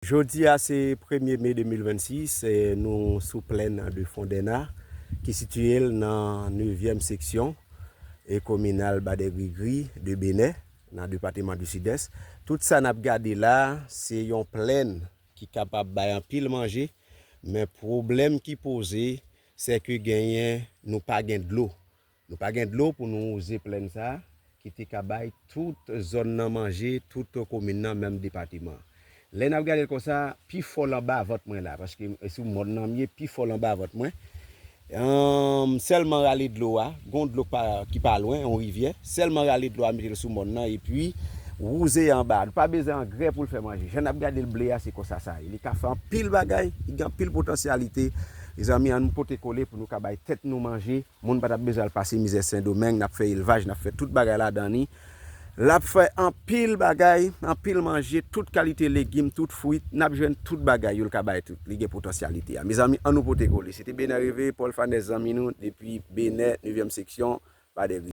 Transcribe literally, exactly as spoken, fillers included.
Jodi a se premye me de mil vennsis, e nou sou plèn de Fondèna ki sitiye l nan nevyèm seksyon e kominal Badègrigri de Benè nan depatman di Sidès. Tout sa n ap gade la, se yon plèn ki kapab bay anpil manje, men pwoblèm ki poze, se ke genyen nou pa gen dlo. Nou pa gen dlo pou nou wouze plèn sa a, ki te ka bay tout zòn nan manje, tout komin nan, menm depatman. Lè n ap gade l konsa, pi fò l anba vant mwen la, paske e sou mòn nan m ye, pi fò l anba vant mwen. Anm, sèlman rale dlo a, gon dlo pa, ki pa lwen, yon rivyè, sèlman rale dlo a, mete l sou mòn nan, epi wouze anba. Nou pa bezwen angrè pou l fè manje. Jan n ap gade l ble a, se konsa sa ye. Li ka fè anpil bagay, li gen anpil potansyalite. Mezanmi, ann nou pote kole pou nou ka bay tèt nou manje. Moun pa t ap bezwen al pase mizè Sendomeng, n ap fè elvaj, n ap fè tout bagay ladan li. L ap fè anpil bagay, anpil manje, tout kalite legim, tout fwi, n ap jwenn tout bagay yo, l ka bay tout, li gen potansyalite a. Mezanmi, ann nou pote kole. Se te Benè Reve, Paul Fanès zanmi nou, depi Benè, nevyèm seksyon, Badègrigri.